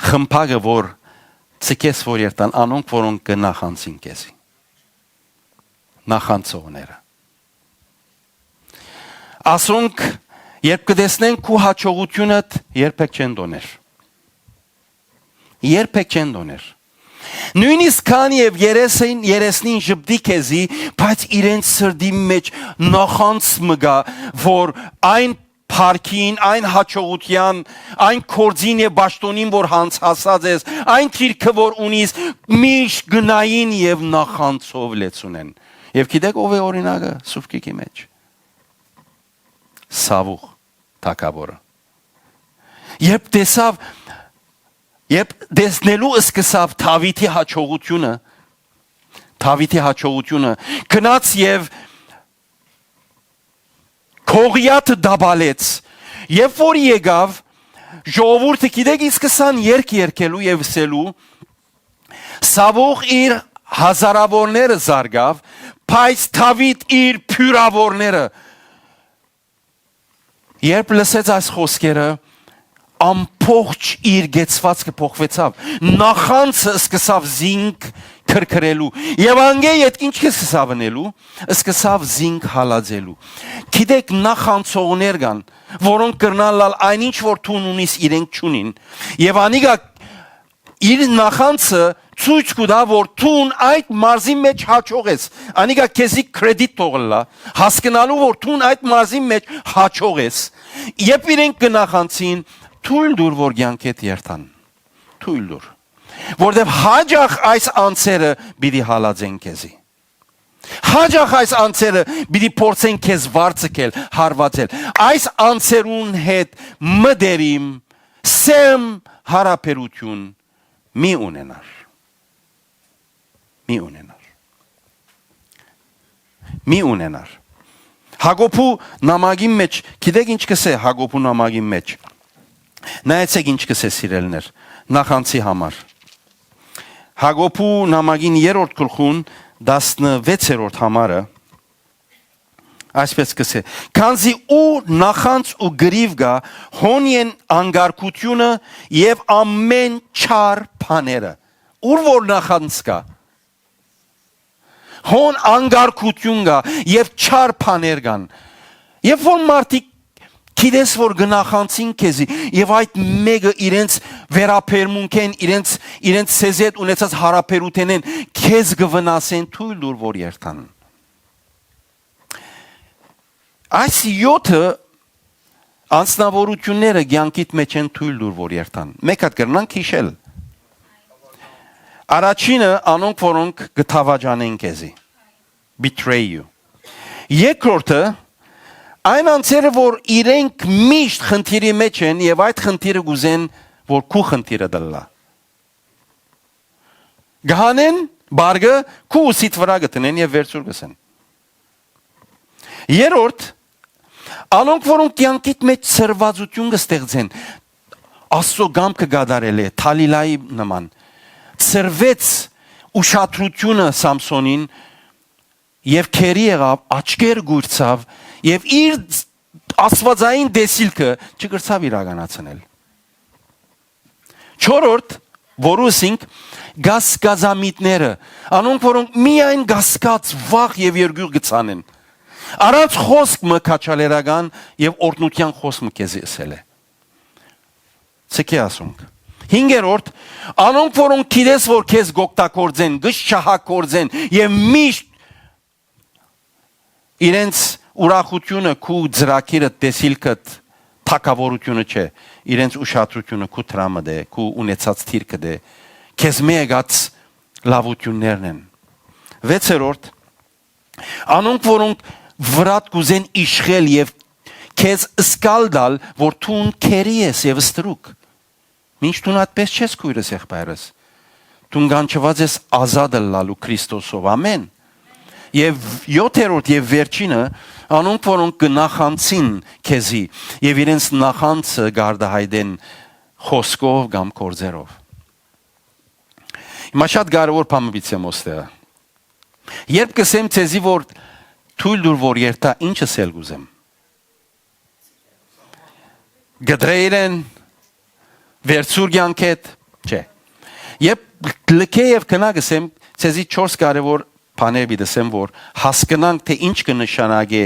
խմբակը, որ ցկես որ երթան, անոնք, որոնք կը նախանձին քեզի։ Նախանձողները։ Ասոնք, երբ կը տեսնեն քու յաջողութիւնդ, երբեք չեն տոներ։ Երբեք չեն տոներ։ Նոյնիսկ քան եւ երեսին, երեսնին ժպտի քեզի, բայց իրենց սրտի մէջ նախանձ մը կայ, որ այն փառքին, այն յաջողութեան, այն գործին եւ պաշտօնին, որ յանձ հասած ես, այն դիրքը, որ ունիս, միշտ գնային եւ նախանձով լեցուն են։ Եւ գիտեք ո՞վ է օրինակը Սուրբ Գիրքի մէջ։ Սաւուղ թագաւորը։ Երբ տեսաւ, երբ տեսնելու սկսաւ Դաւիթի յաջողութիւնը, Դաւիթի յաջողութիւնը, գնաց եւ Գողիաթը տապալեց։ Երբ որ եկաւ, ժողովուրդը, գիտեք, սկսան երգ երգելու եւ ըսելու, Սաւուղ իր հազարաւորները զարկաւ, բայց Դաւիթ իր բիւրաւորները։ Երբ լսեց այս խօսքերը, ամբողջ իր կեցուածքը փոխուեցաւ։ Նախանձը սկսաւ զինք քրքրելու։ Եւ անգէ ետք ի՞նչ կը սկսաւ ընելու, սկսաւ զինք հալածելու։ Գիտեք, նախանձողներ կան, որոնք կրնան լալ այն ինչ որ դուն ունիս, իրենք չունին։ Եւ անիկա իր նախանձը ցոյց կու տայ, որ դուն այդ մարզին մէջ յաջող ես։ Անիկա քեզի կրեդիտ թող ըլլայ, հասկնալու որ դուն այդ մարզին մէջ յաջող ես։ Երբ իրենք կը նախանձին, թոյլ տուր որ կեանքէդ երթան։ Թոյլ տուր։ Որտեւ յաճախ այս անձերը պիտի հալածեն քեզի։ Յաճախ այս անձերը պիտի փորձեն քեզ վարձ կել, հարվածել։ Այս անձերուն հետ մտերիմ, սեմ յարաբերութիւն մի ունենար։ Մի ունենար։ Մի ունենար։ Յակոբու նամակին մէջ, գիտեք ինչ կ'ըսէ Յակոբու նամակին մէջ։ Նայեցէք ինչ կ'ըսէ, սիրելիներ, նախանձի համար։ Յակոբու նամակին երրորդ գլխուն տասնվեցերորդ համարը այսպես կ'ըսէ. «Քանզի ուր նախանձ ու կռիւ կայ, հոն են անկարգութիւնը եւ ամէն չար բաները»։ Ուր որ նախանձ կայ, հոն անկարգութիւն կայ եւ չար բաներ կան։ Երբ որ մարդիկ գիտես որ կը նախանձին քեզի, եւ այդ մէկը իրենց վերաբերմունքէն, իրենց, իրենց սեզի հետ ունեցած յարաբերութենէն քեզ կը վնասեն, թոյլ տուր որ երթան։ Այս եօթը անձնավորութիւնները կեանքիդ մէջ են, թոյլ տուր որ երթան։ Մեկ հատ կրնանք յիշել։ Առաջինը, անոնք, որոնք կը դավաճանեն քեզի, betray you։ Երկրորդը, այն անձերը, որ իրենք միշտ խնդիրի մէջ են եւ այդ խնդիրը կ'ուզեն որ քու խնդիրը դլլայ։ Կ'անեն բարգը, քու ուսիդ վրայ կը դնեն եւ վերցուր կ'ըսեն։ Երրորդ, անոնք, որոնք կեանքիդ մէջ ցրվածութիւն կը ստեղծեն, Աստծո կամքը կատարել է, Թալիլայի նման, ցրվեց ուշադրութիւնը Սամսոնին եւ գերի եղաւ, աչքեր կուրցաւ եւ իր աստուածային տեսիլքը չկրցաւ իրականացնել։ Չորրորդ, որ ուսինք, կասկածամիտները, անոնք, որոնք միայն կասկած, վախ եւ երկյուղ կը ցանեն, առանց խօսք մը քաջալերական եւ օրհնութեան խօսք մը քեզի ըսել է։ Ցկե ասոնք։ Հինգերորդ, անոնք, որոնք գիտես որ քեզ կօգտագործեն, կը շահագործեն եւ միշտ իրենց ուրախությունը քու ծրագիրը տեսիլքդ թագաւորութիւնը չէ, իրենց ուշադրութիւնը քու դրամդ է, քու ունեցած դիրքդ է, քեզմէ եկած լաւութիւններն են։ Վեցերորդ, անոնք, որոնք վրադ կ'ուզեն իշխել եւ քեզ զգալ տալ, որ դուն գերի ես եւ ստրուկ։ Մինչ դուն այդպես չես, քոյրս, եղբայրս, դուն կանչուած ես ազատ ըլլալու Քրիստոսով։ Ամեն։ Եւ յոթերորդ եւ վերջինը, անոնք, որոնք կը նախանցին քեզի եւ իրենց նախանցը կ'արտայայտեն խօսքով կամ գործերով։ Հիմա շատ կարեւոր բան մը պիտի ասեմ ոստեղը։ Երբ կ'ըսեմ ձեզի, որ թոյլ տուր, որ երթայ, ի՞նչ ըսել կ'ուզեմ։ Կտրէ իրեն, վերցուր կեանքէդ, չէ։ Երբ լքէ եւ գնայ, կ'ըսեմ ձեզի չորս կարեւոր բաներ պիտի ըսեմ, որ հասկնանք, թէ ինչ կը նշանակէ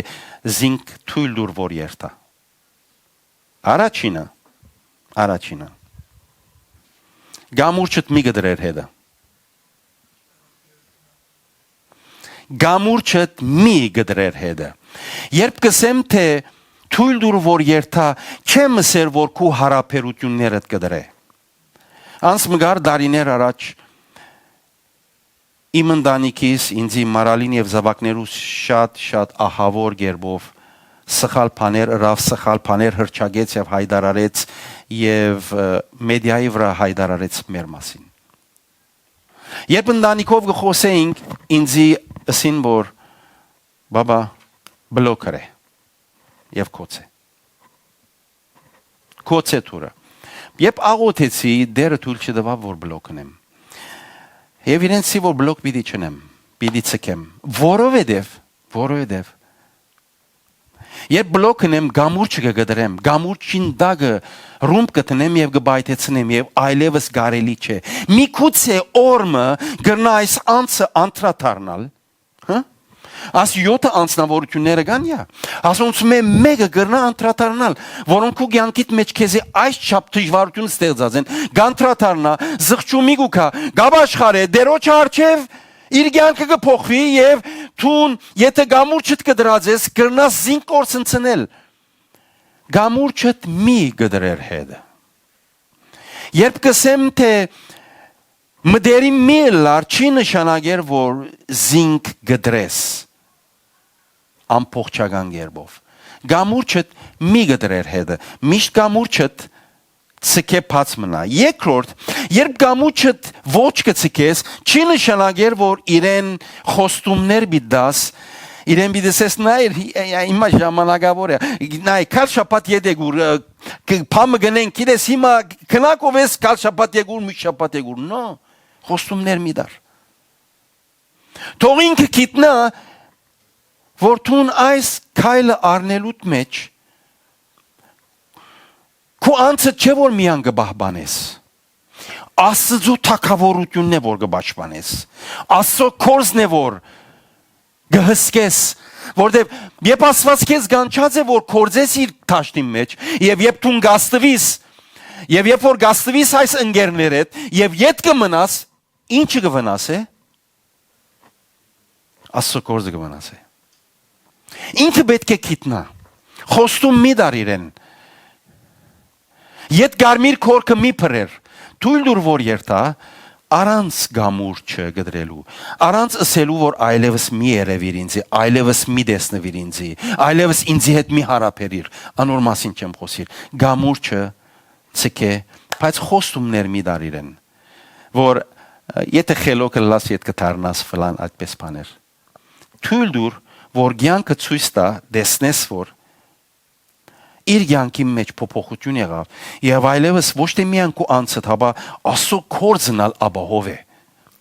զինք թոյլ տուր, որ երթայ։ Առաջինը, առաջինը, կամուրջդ մի կտրեր հետը։ Կամուրջդ մի կտրեր հետը։ Երբ կ'ըսեմ, թէ թոյլ տուր, որ երթայ, չեմ ըսեր, որ քու յարաբերութիւններդ կտրէ։ Անց մը կար տարիներ առաջ, իմ ընտանիքիս, ինծի, Մարալին եւ զաւակներուս շատ, շատ ահաւոր կերպով սխալ բաներ ըրաւ, սխալ բաներ հրճակեց եւ յայտարարեց եւ, ը, մեդիայի վրայ յայտարարեց մեր մասին։ Երբ ընտանիքով կը խօսէինք, ինծի ըսին, որ բաբա, բլոկ ըրէ եւ գոցէ։ Գոցէ թուրը։ Երբ աղօթեցի, Տէրը թոյլ չտուաւ, որ բլոկ ընեմ։ Եւ իրենց սի, որ բլոկ պիտի չընեմ, պիտի ցկեմ, որովհետեւ, որովհետեւ երբ բլոկ ընեմ, կամուրջը կը կտրեմ, կամուրջին տակը ռումբ կը դնեմ եւ կը պայթեցնեմ եւ այլեւս կարելի չէ։ Միգուցե օր մը կրնայ այս անձը անդրադառնալ, հը՞։ Աս յոթը անձնավորությունները կան, յա։ Ասոնցմէ մէկը կրնայ անդրադառնալ, որոնք քու կեանքիդ մէջ քեզի այս չափ դժուարութիւն ստեղծած են, կանդրադառնայ, զղջումի կու գայ, կ'ապաշխարէ, Տէրոջը առջեւ իր կեանքը կը փոխուի եւ դուն, եթէ կամուրջդ կտրած ես, կրնաս զինք կորսնցնել։ Կամուրջդ մի կտրեր հետը։ Երբ կ'ըսեմ, թէ մտերիմ մի ըլլար, չի նշանակեր, որ զինք կտրես ամբողջական կերպով։ Կամուրջդ մի կտրեր հետը, միշտ կամուրջդ ցկէ բաց մնայ։ Երկրորդ, երբ կամուրջդ ոչ կը ցկես, չի նշանակեր, որ իրեն խոստումներ պիտի տաս, իրեն պիտի ասես, նայ, հիմա ժամանակաւոր է, նայ, քալ շաբաթ ետեգուր, ը, ք-, բան մը գնենք, գիտես, հիմա քնակ ով ես, քալ շաբաթ եկուր, միշտ շաբաթ եկուր, նո, խոստումներ մի տար։ Թող ինքը գիտնայ, որ դուն այս քայլը առնելուտ մէջ քու անձը չէ որ միան կը պահպանես, Աստծու թագաւորութիւնն է որ կը պաշտպանես, Աստծու կորզն է որ կը հսկես, որտեւ երբ Աստված քեզ կանչած է որ կորզես իր դաշտին մէջ, եւ երբ դուն կաստվիս, եւ երբ որ կաստվիս այս ընկերներէդ, եւ ետ կը մնաս, ի՞նչը կը վնասէ։ Աստծու կորզը կը վնասէ։ Ինքը պէտք է գիտնայ։ Խոստում մի տար իրեն։ Ետ կարմիր կորքը մի փռեր։ Թոյլ տուր որ երթայ, առանց կամուրջը կտրելու, առանց ըսելու որ այլեւս մի երեւիր ինձի, այլեւս մի տեսնուիր ինձի, այլեւս ինձի հետ մի յարաբերիր, անոր մասին չեմ խօսիր։ Կամուրջը ցկէ, բայց խոստումներ մի տար իրեն, որ, ը, եթէ խելոք ըլլաս, ետ կը դառնաս, ֆլան այդպես բաներ։ Թոյլ տուր որ կեանքը ցոյց տայ, տեսնես որ իր կեանքի մէջ փոփոխութիւն եղաւ, եւ այլեւս ոչ թէ միայն քու անձդ, հապա Աստծու կորզն ալ ապահով է,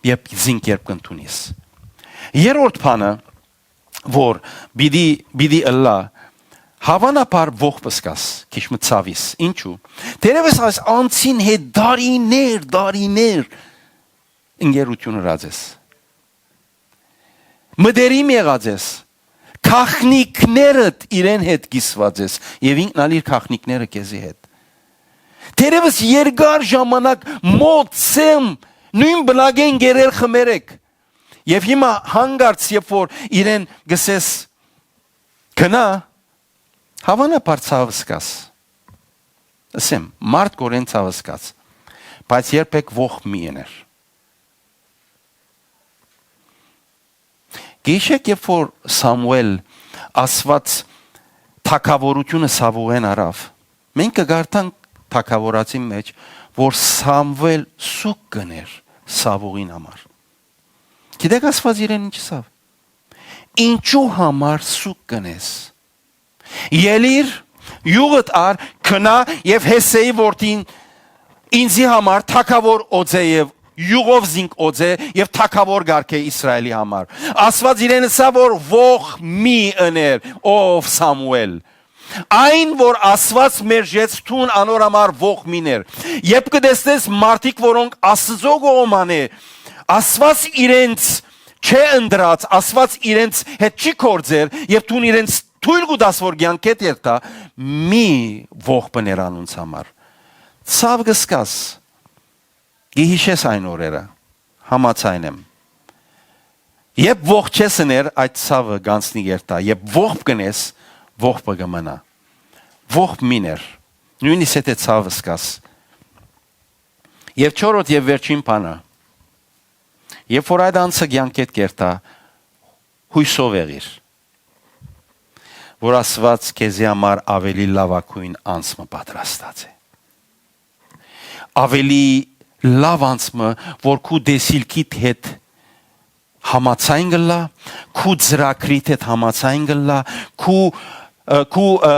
երբ զինք երբ կ'ընդունիս։ Երրորդ բանը, որ պիտի, պիտի ըլլայ, հաւանաբար ողբս կաս, քիչ մը ցաւիս, ինչու։ Թերեւս այս անձին հետ դարիներ, դարիներ ընկերություն ըրած ես, մտերիմ եղած ես, գաղտնիքներդ իրեն հետ կիսված ես, եւ ինքն ալ իր գաղտնիքները քեզի հետ։ Թերեւս երկար ժամանակ մոտ, սեմ, նոյն բնակէն գերել խմերեք, եւ հիմա հանկարծ, երբ որ իրեն գսես, գնա, հաւանաբար ցաւս կաս։ Ըսեմ, մարդ կորեն ցաւը զգաց, բայց երբեք ոխ մի ըներ։ Գիշեք, երբ որ Սամուէլ ասված թագաւորութիւնը Սաւուղեն առաւ, մենք կը կարդանք թագաւորացին մէջ, որ Սամուէլ սուգ կ'ըներ Սաւուղին համար։ Գիտեք, ասված իրեն ինչ ըսաւ։ «Ինչու համար սուգ կ'ընես։ Ելիր, իւղդ առ, գնա եւ Յեսսեի որդին ինծի համար թագաւոր օծէ եւ իւղով զինք օծէ եւ թագաւոր կարգէ Իսրայէլի համար»։ Ասված իրեն ըսաւ, որ «Ոխ մի ըներ, ով Սամուէլ։ Այն, որ ասված մերժեց, դուն անոր համար ոխ մի ըներ»։ Երբ կը տեսնես մարդիկ, որոնք Աստուծոյ կողմէ ասված իրենց չէ ընտրած, ասված իրենց հետ չի գործեր, եւ դուն իրենց թոյլ կու տաս, որ կեանքէդ երթայ, մի ոխ բներ անոնց համար։ Ցաւ կը զգաս, կը յիշես այն օրերը, համաձայն եմ։ Երբ ոխ չես ըներ, այդ ցաւը կ'անցնի երթայ, երբ ոխ կ'ընես, ոխ կը մնայ։ Ոխ մի ըներ, նոյնիսկ եթե ցաւ զգաս։ Եւ չորրորդ եւ վերջին բանը, երբ որ այդ անձը կեանքէդ կ'երթայ, յոյսով եղիր, որ Աստուած քեզի համար աւելի լաւագոյն անձ մը պատրաստած է։ Աւելի լաւ անձ մը, որ քու տեսիլքիդ հետ համաձայն կ'ըլլայ, քու ծրագրիդ հետ համաձայն կ'ըլլայ, քու, ը, քու, ը,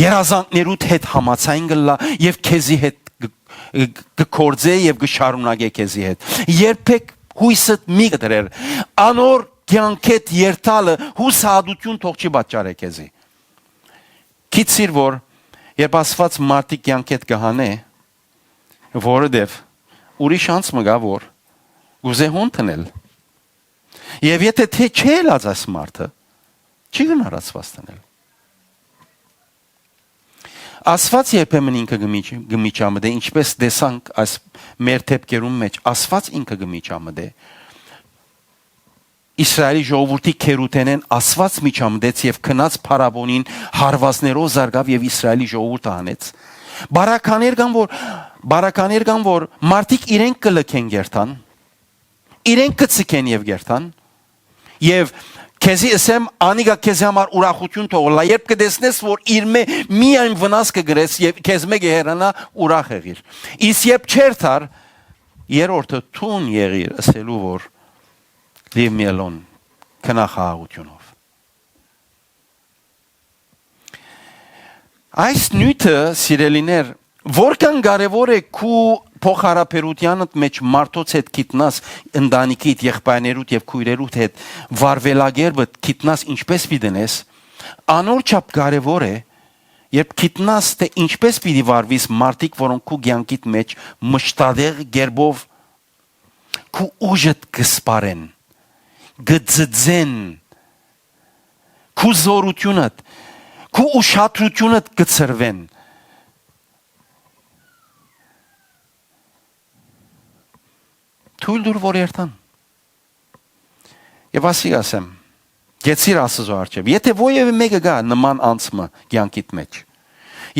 երազանքներուդ հետ համաձայն կ'ըլլայ եւ քեզի հետ կը, կը, կը գործէ եւ կը շարունակէ քեզի հետ։ Երբեք յոյսդ մի կտրեր։ Անոր կեանքէդ երթալը յուսահատութիւն թող չի պատճառէ քեզի։ Գիտցիր, որ երբ Աստուած մարդիկ կեանքէդ կը հանէ, որովհետեւ ուրիշ անձ մը կայ, որ կ'ուզէ հոն դնել։ Եւ եթե թէ չէ ելած այս մարդը, չի գնար Աստուած դնել։ Աստուած երբեմն ինքը կը միջ-, կը միջամտէ, ինչպէս տեսանք այս մեր դեպքերուն մէջ, Աստուած ինքը կը միջամտէ։ Իսրայէլի ժողովուրդի գերութենէն Աստուած միջամտեց եւ գնաց Փարաւոնին, հարուածներով զարկաւ եւ Իսրայէլի ժողովուրդը հանեց։ Բարականեր կան, որ, բարականեր կան, որ մարդիկ իրենք կը լքեն կ'երթան, իրենք կը ձգեն եւ կ'երթան, եւ քեզի ըսեմ, անիկա քեզի համար ուրախութիւն թող ըլլայ, երբ կը տեսնես, որ իրմէ միայն վնաս կը կրես եւ քեզմէ կը հեռանայ, ուրախ եղիր։ Իսկ երբ չ'երթար, երրորդը դուն եղիր ըսելու, որ «Leave me alone», գնա խաղաղութիւնով։ Այս նիւթը, սիրելիներ, որքան կարեւոր է քու փոխհարաբերութեանդ մէջ մարդոց հետ գիտնաս, ընտանիքիդ, եղբայրներուդ եւ քոյրերուդ հետ վարուելակերպդ գիտնաս ինչպէս պիտի ընես, անոր չափ կարեւոր է, երբ գիտնաս թէ ինչպէս պիտի վարուիս մարդիկ, որոնք քու կեանքիդ մէջ մշտատեղ կերպով քու ուժդ կը սպառեն, կը ձծեն, քու զօրութիւնդ, քու ուշադրութիւնդ կը ցրուեն։ Թոյլ տուր, որ երթան։ Եւ ասիկա ասեմ, կեցիր Աստուծոյ առջեւ։ Եթե որեւէ մէկը կայ նման անձ մը կեանքիդ մէջ,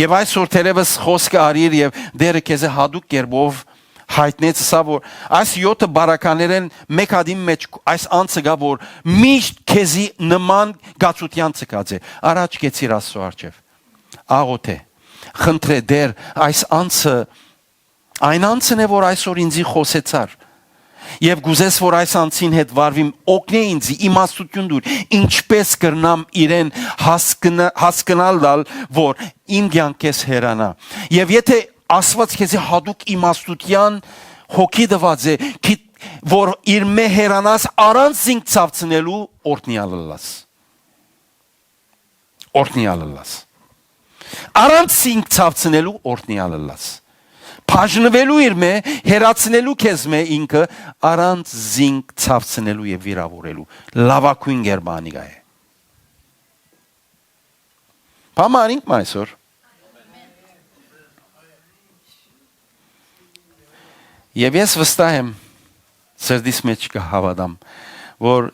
եւ այսօր թերեւս խօսքը առիր եւ Տէրը քեզի յատուկ կերպով յայտնեց, ըսաւ, որ այս եօթը բարականերէն մէկ հատին մէջ այս անձը կայ, որ միշտ քեզի նման կացութեան ձգած է, առաջ կեցիր Աստուծոյ առջեւ։ Աղօթէ, խնդրէ, Տէր, այս անձը այն անձն է, որ այսօր ինծի խօսեցար, եւ կ'ուզես, որ այս անձին հետ վարուիմ, օգնէ ինձի, իմաստութիւն տուր, ինչպէս կրնամ իրեն հասկնա-, հասկնալ տալ, որ իմ կեանքէս հեռանայ։ Եւ եթե Աստուած քեզի յատուկ իմաստութեան հոգի տուած է, գիտ-, որ իրմէ հեռանաս առանց զինք ցաւցնելու, օրհնեալ ըլլաս։ Օրհնեալ ըլլաս։ Առանց զինք ցաւցնելու, օրհնեալ ըլլաս։ Բաժնուելու իրմէ, հեռացնելու քեզմէ ինքը, առանց զինք ցաւցնելու եւ վիրաւորելու։ Լաւագոյն կերպը անիկա է։ Բան մը առինք մը այսօր։ Եւ ես վստահ եմ, սրտիս մէջ կը հաւատամ, որ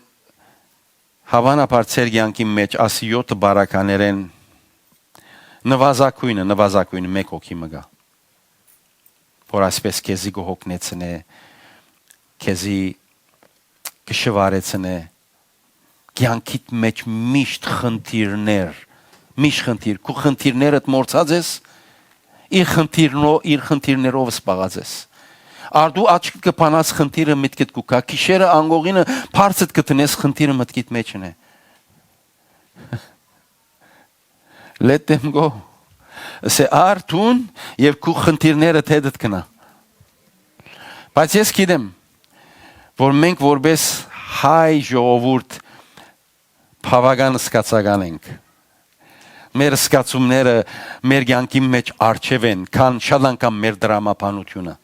հաւանաբար ձեր կեանքի մէջ այս եօթը բարականերէն Նուազագոյնը, նուազագոյնը մէկ հոգի մը կայ, որ այսպես քեզի կը հոգնեցնէ, քեզի կը շուարեցնէ, կեանքիդ մէջ միշտ խնդիրներ, միշտ խնդիր, քու խնդիրներդ մոռցած ես, իր խնդիրնո-, իր խնդիրներով զբաղած ես։ Արդու աչքդ կը բանաս, խնդիրը միտքդ կու գայ, գիշերը անկողինը բարձդ կը դնես, խնդիրը մտքիդ մէջ ընէ։ Let them go. Ասէ, ար դուն եւ քու խնդիրներդ հետդ գնա։ Բայց ես գիտեմ, որ մենք որպես հայ ժողովուրդ բաւական զգացական ենք։ Մեր զգացումները մեր կեանքի մէջ առջեւ են, քան շատ անգամ մեր դրամաբանությունը։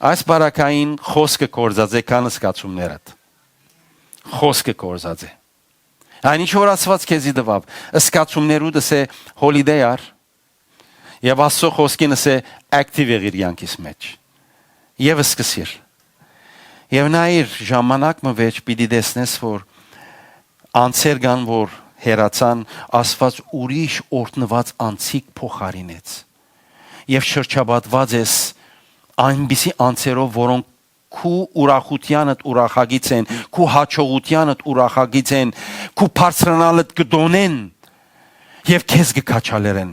Այս բարակային խօսքը կործած է քան զգացումներդ։ Խօսքը կործած է։ Այն ինչ որ Աստուած քեզի տուաւ, զգացումներուդ, ասէ, հոլիդէյ առ, եւ Աստուծոյ խօսքին, ասէ, active եղիր կեանքիս մէջ։ Եւ սկսիր։ Եւ նայիր, ժամանակ մը վեճ պիտի տեսնես, որ անձեր կան, որ հեռացան, Աստուած ուրիշ օրհնուած անձիկ փոխարինեց։ Եւ շրջապատուած ես այնպիսի անձերով, որոնք քու ուրախութեանդ ուրախագիծ են, քու յաջողութեանդ ուրախագիծ են, քու բարձրանալդ կը տօնեն եւ քեզ կը քաջալերեն։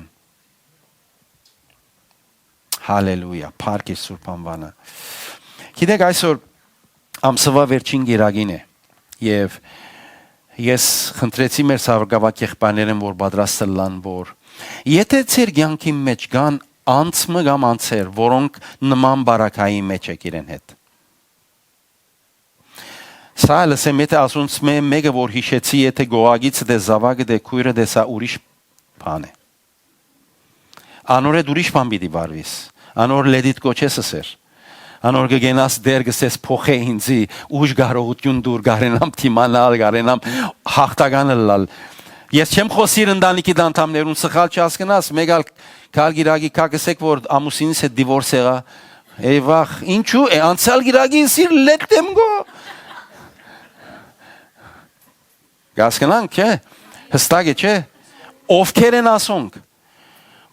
Հալելույա, փառք իր սուրբ անուանը։ Գիտեք, այսօր ամսուայ վերջին կիրակին է եւ ես խնդրեցի մեր սաղկաւակ եղբայրներէն, որ պատրաստ ըլլան, որ եթե ձեր կեանքի մէջ կան անձ մը կամ անձեր, որոնք նման բարակայի մէջ եք իրեն հետ, սա լսեմ, եթե ասոնց մէ-, մէկը որ յիշեցի, եթե գողագիցը դե, զաւակը դե, քոյրը դե, սա ուրիշ բան է։ Անոր հետ ուրիշ բան պիտի վարուիս։ Անոր լեդիդ կոչես ըսեր։ Անոր կը գենաս դեր կսես փոխե ինձի, ուժ կարողութիւն դուր, կարենամ դիմանալ, կարենամ հաղթական ըլլալ։ Ես չեմ խօսիր ընտանիքի անդամներուն, սխալ չհասկնաս, մեկ ալ կալ գիրագի կա կսեք որ ամուսինիս հետ դիվորս եղա։ Էյ վախ, ինչու է, անցյալ գիրագի սիր let them go։ Կհասկնանք, չէ՞։ Հստակ է, չէ՞։ Ովքեր են ասոնք,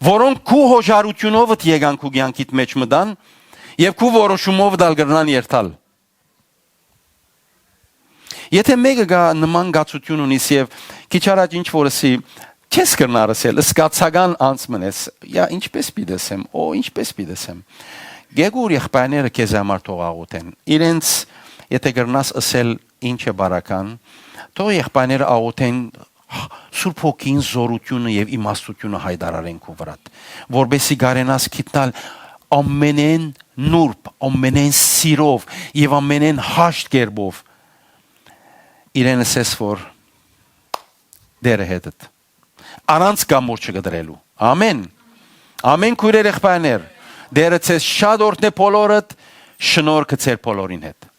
որոնք քու հոժարութիւնովդ եկան քու կեանքիդ մէջ մտան եւ քու որոշումովդ ալ կրնան երթալ։ Եթե մէկը գայ նման գացություն ունիս եւ քիչ առաջ ինչ որ ըսի, չես կրնար ըսել, զգացական անձ մըն ես, «Յա, ինչպես պիտի ըսեմ, օ, ինչպես պիտի ըսեմ»։ Գեգուր եղբայրները քեզ համար թող աղոթեն։ Իրենց, եթե կրնաս ըսել ինչ է բարական, թող եղբայրները աղոթեն Սուրբ Հոգին զօրութիւնը եւ իմաստութիւնը յայտարարեն քու վրադ, որպեսզի կարենաս գիտնալ ամենէն նուրբ, ամենէն սիրով եւ ամենէն հաշտ կերպով իրեն ըսես, որ Տէրը հետդ, առանց կամուրջը կտրելու։ Ամեն, ամեն քոյրեր, եղբայրներ, Տէրը ձեզ շատ օրհնէ բոլորդ, շնորհքը ձեր բոլորին հետ։